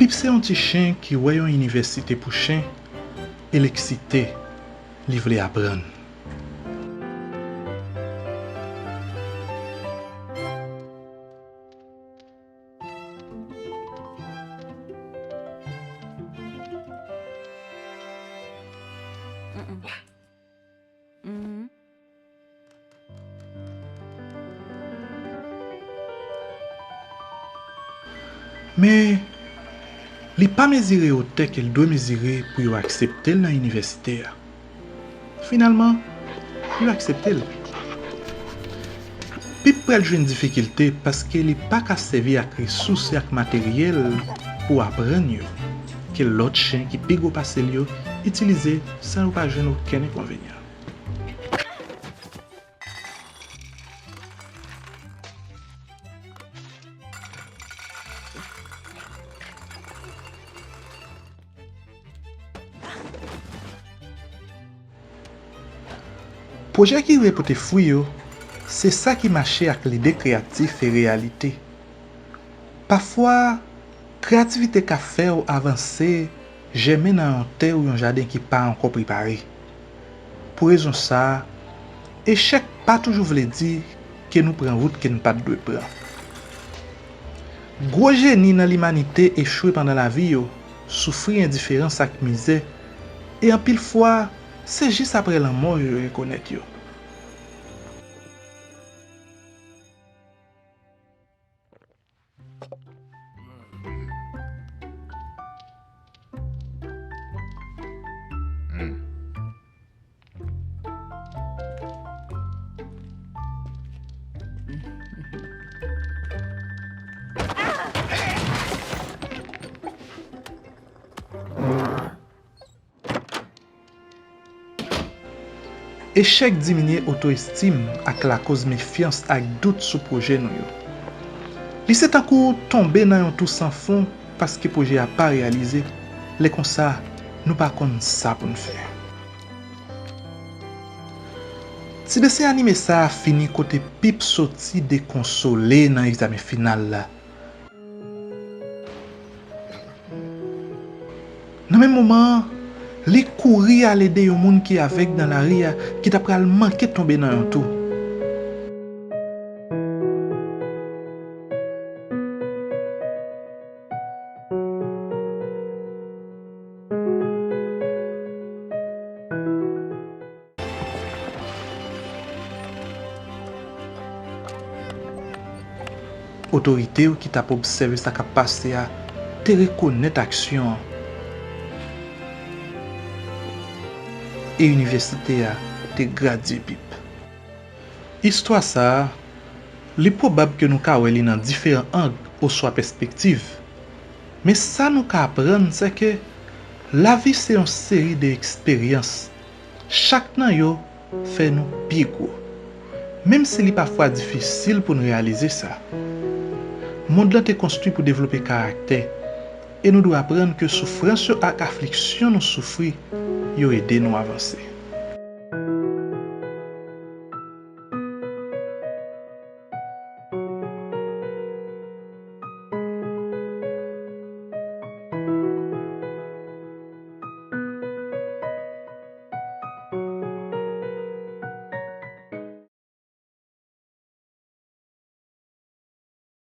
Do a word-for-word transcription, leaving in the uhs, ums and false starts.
Pip se yon ti chen ki wè yon inivèsite pou chen e l eksite, li vle aprann. Men, li pa mezire otè ke l dwe mezire pou yo aksepte l nan inivèsite a. Finalman, yo aksepte l. Pip pral jwenn difikilte paske li pa ka sèvi ak resous e ak materyèl pou aprann yo, ke lòt chen ki pi gwo pase l yo itilize san yo pa jwenn okenn enkonvenyan. Pwojè ki rive pote fwi yo, se sa ki mache ak lide kreyatif e reyalite. Pafwa, kreyativite ka fè w avanse, jèmen nan yon tè ou yon jaden ki pa ankò prepare. Pou rezon sa a, echèk pa toujou vle di ke nou pran wout ke n pa t dwe pran. Gwo jeni nan limanite echwe pandan lavi yo, soufri endiferans ak mizè, e anpil fwa, se jis apre lanmò yo rekonèt yo. Echèk diminye oto-estim ak lakoz mefyans ak dout sou pwojè nou yo. Li se tankou tonbe nan yon tou san fon paske pwojè a pa reyalize, lè konsa, nou pa konn sa pou n fè. Ti desen anime sa a fini kote Pip soti dekonsole nan egzamen final la. Nan menm moman an, li kouri al ede yon moun ki avèg nan lari a ki ta pral manke tonbe nan yon tou. Otorite yo ki t ap obsève sa k ap pase a te rekonèt aksyon an, e inivèsite a te gradye Pip. Istwa sa a, li pwobab ke nou ka wè li nan diferan ang oswa pèspektiv, men sa nou ka aprann, se ke lavi se yon seri de eksperyans. Chak nan yo fè nou pi gwo, menm si li pafwa difisil pou n reyalize sa. Mond lan te konstwi pou devlope karaktè, e nou dwe aprann ke soufrans yo ak afliksyon nou soufri yo ede nou avanse.